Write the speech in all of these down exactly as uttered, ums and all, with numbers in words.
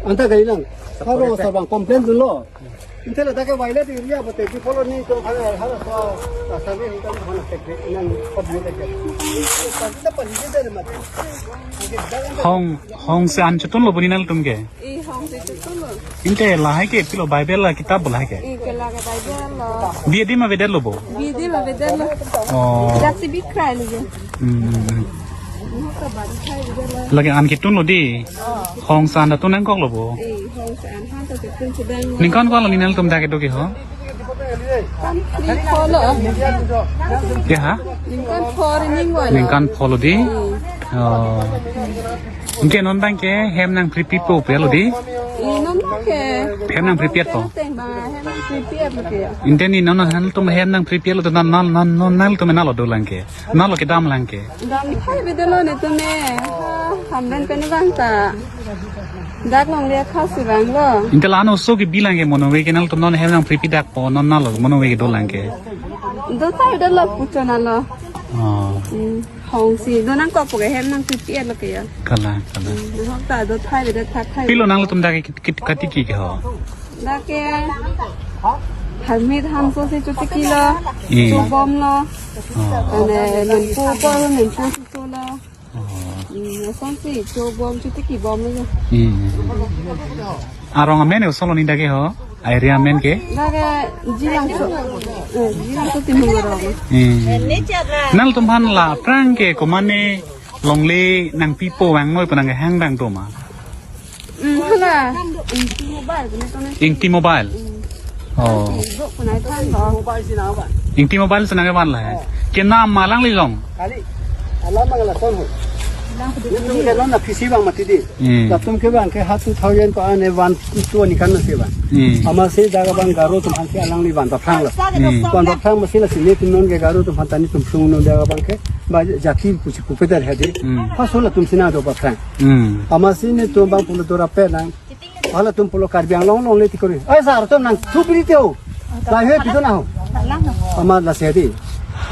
Anta gari lang. Haro sabang complain dunlo. Inte la dak ke violate area bote, di follow ni to haro haro sa, sa service ni to hana tek nan kop ni tek. Kita pan ni dari mati. Hong, hong se an chotun lo buni nangtum ke? I hong se chotun lo. Inte lahai ke pilo Bible la kitab lahai ke? I ke la ke Bible lo. Bi edi ma avedet lo bo? Bi edi ma avedet lo. Oh. Dak si bi krai lo je. Hmm, hmm, hmm. Lake an ketun lo di. Hong se an ta tun nangkok lo bo. Eh, hong se an han ta tun sedang lo. Ningkan ko-an lo ni nangtum dak kedo ke ho? Kan ni ko lo. Ya ha? Ningkan ko ri ning ko lo. Ningkan ko lo di. Oh. Anke non abang ke hem nangpri pipo pe lo di. I non ke. Hem nangpri pipo. Teng ba hem nangpri pipo ke. Inte ni non nangtum hem nangpri pipo lo to non non non nangtum nalo dolang ke. Nalo kedam lang ke. Dam thai avedet lo netum e. Ha, hamren pen vang ta. Dak longle akha si vanglo. Inte la-an oso ke bilang ke mono ave ke nangtum non hem nangpri pi dak po non nalo mono ave ke dolang ke. Do thai avedet lo puchot nalo. Oh. Hmm, hong si do nangkok po ke hem nangpri pi lo ke ya. Kalang, kalang. Hmm, nahok ta do thai avedet thak thai. Pilo nangtum dak ke kit, kit, katiki ke ho? Dak ke Harmit Hanso si chotiki lo, hmm, chobom lo. Oh. Ane Nonpu apor Nonpu si cho lo. Oh. Hmm, asonsi chobom chotiki bom lo. Hmm. Arong amen ke oso lo ni dak ke ho? Area amen ke? Dak ke Jilangso. Eh, Jilangso Timung arong. Hmm. Nangtum aphan la aphrang ke komatne longle nangpipo vang noi pu nangkehang abang do ma? Hmm, hala. Ingti Mobile, kena kena. Ingti Mobile. Hmm. Oh. Ingti Mobile si nangkevan lo. Ingti Mobile si nangkevan lo he. Oh. Kenam ma alangli along? Kali. Alam abang lason ho. Netum ke non na P C abang mati di. Hmm. Latum ke abang ke ha two thousand ko ane one two ni kan na si abang. Hmm. Amatsi dak abang Garo atum aphan ke alangli van ta phrang lo. Hmm. Van ta phrang amatsi lasi netum non ke Garo atum aphan ta netum sung non dak abang ke ba jati pusi kupedar he di. Hmm. Halaso latum si nangdo ba phrang. Hmm. Amatsi netum abang pulo dora pe nang. Halatum pulo Karbi Anglong longle tikori. Ai sar atum nang thupri tio. Lahai pi do nang ho. Amat lasi di.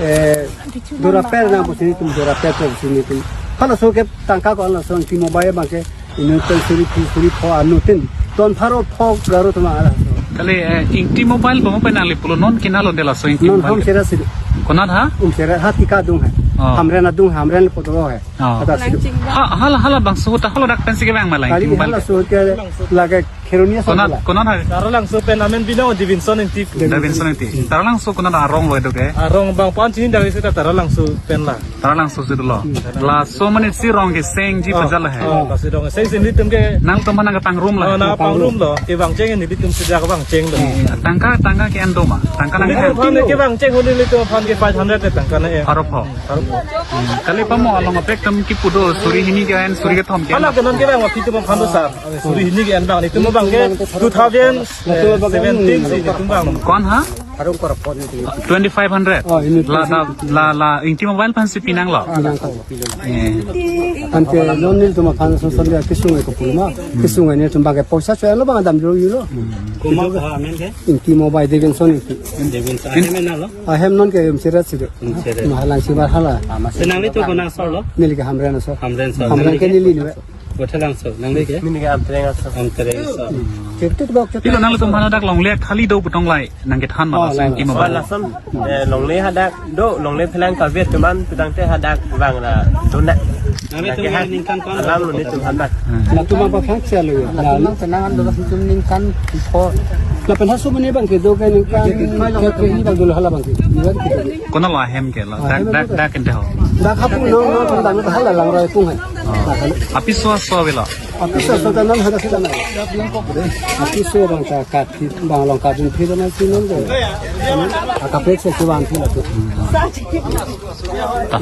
Eh, dora pe nang pusi netum dora pe pusi netum. Halaso ke tangka ko halaso Ingti Mobile abang ke inut pen suri phi suri pho anut tin. Ton pharo pho Garo atum halaso. Kali, eh, Ingti Mobile bang pen nangli pulo non kena lo de laso Ingti Mobile. Non hom sera si. Konat ha? Umsera ha tika adung hai. Oh. Hamren adung, Hamren potro hai. Oh. Ada si. Langching. Ha, hala, halabangso ta haladak pensi kevang ma la Ingti Mobile. Kali halaso ke lake Kheroni ason. Konat, la konat ha? Taralangso pen amen binong Davidson Ingti. Davidson Ingti. Taralangso konat arong lo do ke? Arong bang pan chini dak isi ta Taralangso pen la. Taralangso si dolo. Hmm. Laso mane si rong kesengji, oh, pajal he. Oh, lasi rong kesengji netum ke. Nangtum aphan nangkepangrum la. Oh, nangpangrum lo. Kevangcheng netum si dak vangcheng lo. Hmm. Tangka, tangka ke-en do ma? Tangka nang netum aphan kevangcheng ho netum aphan ke five hundred tangka na e. Pharo pho. Pharo pho. Hmm. Kali pamo along abek atum kipu do suri hini ke-en suri kethom ke-en. Hala ke non kevang aphi atum aphan do sar. Suri hini ke-en abang netum abang ke two thousand seventeen si netum abang. Ko-an ha? Arong korapon ni. Twenty-five hundred. Oh, ini la, la, la, la, Ingti Mobile aphan si pinang lo. Pinang ko. Eh. Anke non netum aphan son son dia kesung e kopulma. Hmm. Kesung e netum abang ke poisa choi lo abang dam dro yulo. Hmm. Komat ha amen ke? Ingti Mobile Davidson Ingti. Davidson. Amen lo? Ahem non ke Umsera si do. Umsera. Mahalang si bar hala. Nangli tu konat aso lo? Neli ke Hamren aso. Hamren aso. Hamren ke neli ni. Kotha Langso, nangli ke? Neli ke Amtreng aso. Amtreng aso. Cek tu bok cek. Pilo nangtum aphan dak longle thali do pu tong lai, nangkethan ma? Oh, laso Ingti Mobile. Oh, lason, eh, longle hadak do, longle phelang kaviet teman pedang te hadak vang la dona. Nangli tum nangke ha ningkan ko-an alam lo netum hadak. Hmm. Latum abang phak sia lo ya. Latum abang tenang an do lason tum ningkan pho. Lapen halaso mane abang ke do ke ningkan ke ke ni abang do halabang ke. Konat lo ahem ke lo? Dak, dak, dak ente ho. Dak hapu nong nong dak hala Langrai pung hai. Oh. Apiso aso avelo? Apiso aso ta non hadak seta na. Apiso abang ta kat abang along kat phi ta na si non do. Akaprek se si van phi la tu. Ta.